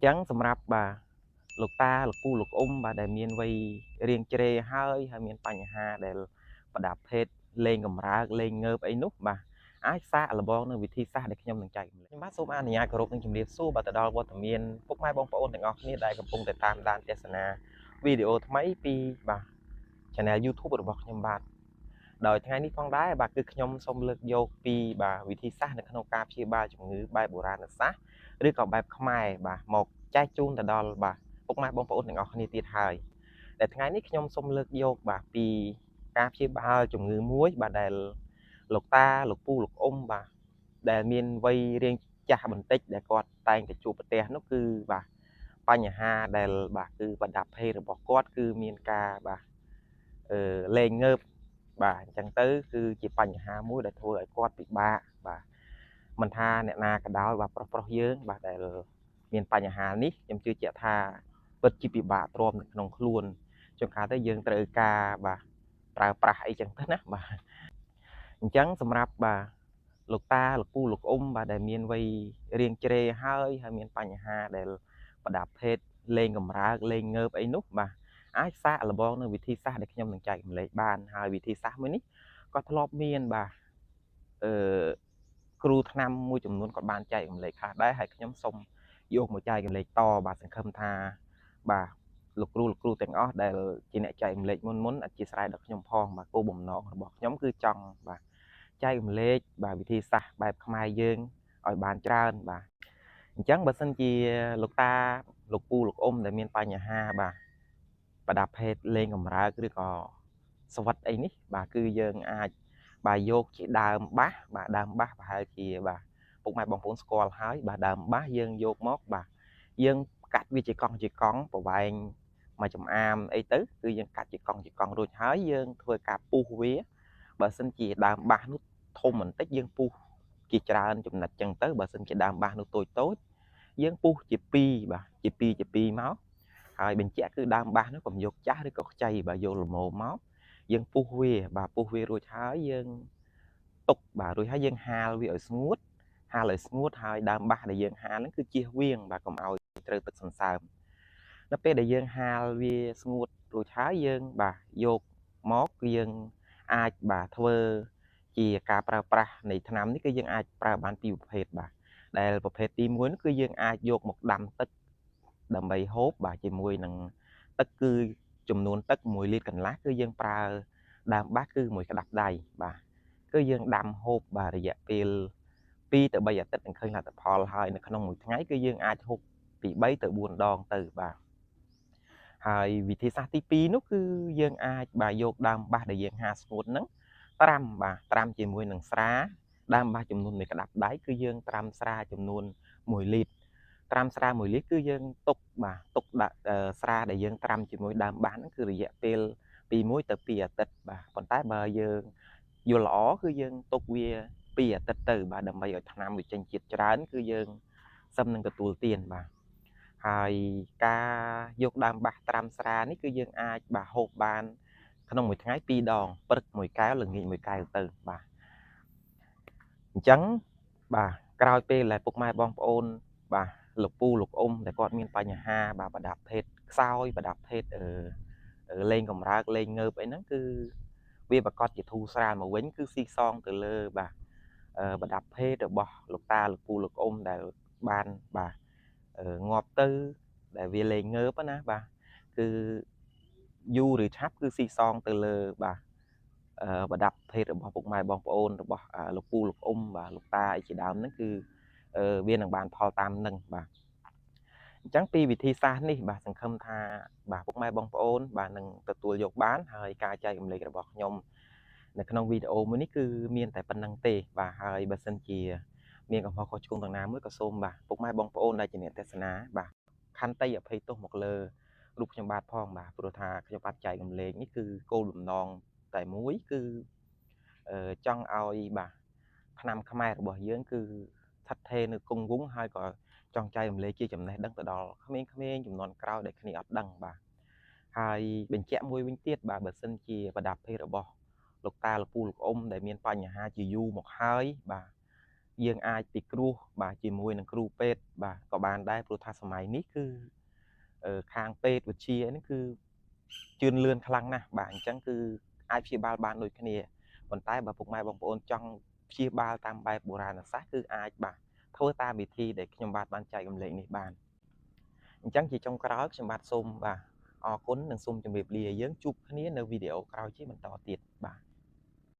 ចឹងសម្រាប់បាទលោកតាលោកពូលោកអ៊ំបាទដែលមានវ័យរៀងជ្រេហើយហើយមានបញ្ហាដែលប្រដាប់ភេទលេងកម្រើកលេងងើបអីនោះបាទអាចសាកល្បងនៅវិធីសាស្ត្រដែលខ្ញុំនឹងចែករំលែកខ្ញុំបាទសូមអនុញ្ញាតគោរពនិងជម្រាបសួរបាទទៅដល់វត្តមានពុកម៉ែបងប្អូនទាំងអស់គ្នាដែលកំពុងតែតាមដានទស្សនាវីដេអូថ្មីពីបាទ Channel YouTube របស់ខ្ញុំបាទដោយថ្ងៃនេះផងដែរបាទគឺខ្ញុំសូមលើកយកពីបាទវិធីសាស្ត្រនៅក្នុងការព្យាបាលជំងឺបែបបុរាណសាស្ត្រឬក៏បែបខ្មែរបាទមកចែកជូនទៅដល់បាទពុកម៉ែបងប្អូនទាំងអស់គ្នាទៀតហើយដែលថ្ងៃនេះខ្ញុំសូមលើកយកបាទពីការព្យាបាលជំងឺមួយបាទដែលលោកតាលោកពូលោកអ៊ំបាទដែលមានវ័យរៀងចាស់បន្តិចដែលគាត់តែងតែជួបប្រទះនោះគឺបាទបញ្ហាដែលបាទគឺបណ្ដាភេទរបស់គាត់គឺមានការបាទលេងងើបបាទអញ្ចឹងទៅគឺជាបញ្ហាមួយដែលធ្វើឲ្យគាត់ពិបាកបាទមិនថាអ្នកណាក៏ដោយបាទប្រុសៗយើងបាទដែលមានបញ្ហានេះខ្ញុំជឿជាក់ថាពិតជាពិបាកទ្រាំនៅក្នុងខ្លួនជួនកាលទៅយើងត្រូវការបាទប្រើប្រាស់អីចឹងទៅណាបាទអញ្ចឹងសម្រាប់បាទលោកតាលោកពូលោកអ៊ំបាទដែលមានវ័យរៀងជ្រេហើយហើយមានបញ្ហាដែលប្រដាប់ភេទលេងកម្រើកលេងងើបអីនោះបាទអាចសាកល្បងនៅវិធីសាស្ត្រដែលខ្ញុំនឹងចែករំលែកបានហើយវិធីសាស្ត្រមួយនេះក៏ធ្លាប់មានបាទអឺគ្រូថ្នាំមួយចំនួនក៏បានចែករំលែកខ្លះដែរហើយខ្ញុំសូមយកមកចែករំលែកតបាទសង្ឃឹមថាបាទលោកគ្រូទាំងអស់ដែលជាអ្នកចែករំលែកមុនអធិស្ឋានដល់ខ្ញុំផងបាទគោលបំណងរបស់ខ្ញុំគឺចង់បាទចែករំលែកបាទវិធីសាស្ត្របែបខ្មែរយើងឲ្យបានច្រើនបាទអញ្ចឹងបើសិនជាលោកតាលោកពូលោកអ៊ំដែលមានបញ្ហាបាទប្រដាប់ភេទលេងកម្រើកឬក៏ស្វិតអីនេះបាទគឺយើងអាចបាទយកជាដើមបាសបាទដើមបាសប្រហែលជាបាទពុកម៉ែបងប្អូនស្គាល់ហើយបាទដើមបាសយើងយកមកបាទយើងកាត់វាជាកង់ជាកង់ប្រវែងមួយចំអាមអីទៅគឺយើងកាត់ជាកង់ជាកង់រួចហើយយើងធ្វើការពុះវាបើសិនជាដើមបាសនោះធំបន្តិចយើងពុះជាច្រើនចំណិតចឹងទៅបើសិនជាដើមបាសនោះតូចតូចយើងពុះជា2បាទជា2ជា2មកហើយបញ្ជាក់គឺដើមបាសនោះកុំយកចាស់ឬក៏ខ្ចីបាទយកល្មមមកយើងពុះវាបាទពុះវារួចហើយយើងទុកបាទរួចហើយយើងហាលវាឲ្យស្ងួតហាលឲ្យស្ងួតហើយដើមបាសដែលយើងហាលហ្នឹងគឺជៀសវាងបាទកុំឲ្យត្រូវទឹកសន្សើមដល់ពេលដែលយើងហាលវាស្ងួតរួចហើយយើងបាទយកមកគឺយើងអាចបាទធ្វើជាការប្រើប្រាស់នៃថ្នាំនេះគឺយើងអាចប្រើបានពីរប្រភេទបាទដែលប្រភេទទី1នោះគឺយើងអាចយកមកដាំទឹកដើម្បីហូបបាទជាមួយនឹងទឹកគឺចំនួនទឹក1លីត្រកន្លះគឺយើងប្រើដើមបាសគឺមួយក្តាប់ដៃបាទគឺយើងដាំហូបបាទរយៈពេល2ទៅ3អាទិត្យនឹងឃើញលទ្ធផលហើយនៅក្នុងមួយថ្ងៃគឺយើងអាចហូបពី3ទៅ4ដងទៅបាទហើយវិធីសាស្ត្រទី2នោះគឺយើងអាចបាទយកដើមបាសដែលយើងហាស្ងួតហ្នឹងត្រាំបាទត្រាំជាមួយនឹងស្រាដើមបាសចំនួនមួយក្តាប់ដៃគឺយើងត្រាំស្រាចំនួន1លីត្រត្រាំស្រា1លីត្រគឺយើងទុកបាទទុកដាក់ស្រាដែលយើងត្រាំជាមួយដើមបាសហ្នឹងគឺរយៈពេលពី1ទៅ2អាទិត្យបាទប៉ុន្តែបើយើងយល់ល្អគឺយើងទុកវា2អាទិត្យទៅបាទដើម្បីឲ្យថ្នាំវាចេញជាតិច្រើនគឺយើងសឹមនឹងទទួលទានបាទហើយការយកដើមបាសត្រាំស្រានេះគឺយើងអាចបាទហូបបានក្នុងមួយថ្ងៃ2ដងព្រឹកមួយកែវល្ងាចមួយកែវទៅបាទអញ្ចឹងបាទក្រោយពេលដែលពុកម៉ែបងប្អូនបាទលោកពូលោកអ៊ំដែលគាត់មានបញ្ហាបាទប្រដាប់ភេទខ្សោយប្រដាប់ភេទលេងកម្រើកលេងងើបអីហ្នឹងគឺវាប្រកាសជាធូរស្រាលមកវិញគឺស៊ីសងទៅលើបាទប្រដាប់ភេទរបស់លោកតាលោកពូលោកអ៊ំដែលបានបាទងាប់ទៅដែលវាលេងងើបណាបាទគឺយូរឬឆាប់គឺស៊ីសងទៅលើបាទប្រដាប់ភេទរបស់ពុកម៉ែបងប្អូនរបស់លោកពូលោកអ៊ំបាទលោកតាអីជាដើមហ្នឹងគឺវានឹងបានផលតាមនឹងបាទអញ្ចឹងពីវិធីសាស្ត្រនេះបាទសង្ឃឹមថាបាទពុកម៉ែបងប្អូនបាទនឹងទទួលយកបានហើយការចែករំលែករបស់ខ្ញុំនៅក្នុងវីដេអូមួយនេះគឺមានតែប៉ុណ្្នឹងទេបាទហើយបើសិនជាមានកំហុសខុសឆ្គងទាំងណាមួយក៏សូមបាទពុកម៉ែបងប្អូនដែលជាអ្នកទស្សនាបាទខន្តីអភ័យទោសមកលើរូបខ្ញុំបាទផងបាទព្រោះថាខ្ញុំបាទចែករំលែកនេះគឺគោលបំណងតែមួយគឺចង់ឲ្យបាទថ្នាំខ្មែររបស់យើងគឺស្ថិតថេរនៅគង់វង្សហើយក៏ចង់ចែករំលែកជាចំណេះដឹងទៅដល់ក្មេងៗចំនួនក្រោយដែលគ្នាអត់ដឹងបាទហើយបញ្ជាក់មួយវិញទៀតបាទបើសិនជាប្រដាប់ភេទរបស់លោកតាលោកពូលោកអ៊ំដែលមានបញ្ហាជាយូរមកហើយបាទ យើងអាចពិគ្រោះបាទជាមួយនឹងគ្រូពេទ្យបាទក៏បានដែរព្រោះថាសម័យនេះគឺខាងពេទ្យវិទ្យានេះគឺជឿនលឿនខ្លាំងណាស់បាទអញ្ចឹងគឺអាចព្យាបាលបានដូចគ្នាប៉ុន្តែបើពុកម៉ែបងប្អូនចង់ព្យាបាលតាមបែបបុរាណសាស្ត្រគឺអាចបាទធ្វើតាមវិធីដែលខ្ញុំបាទបានចែករំលែកនេះបានអញ្ចឹងជាចុងក្រោយខ្ញុំបាទសូមបាទអរគុណនិងសូមជម្រាបលាយើងជួបគ្នានៅវីដេអូក្រោយជាបន្តទៀតបាទ។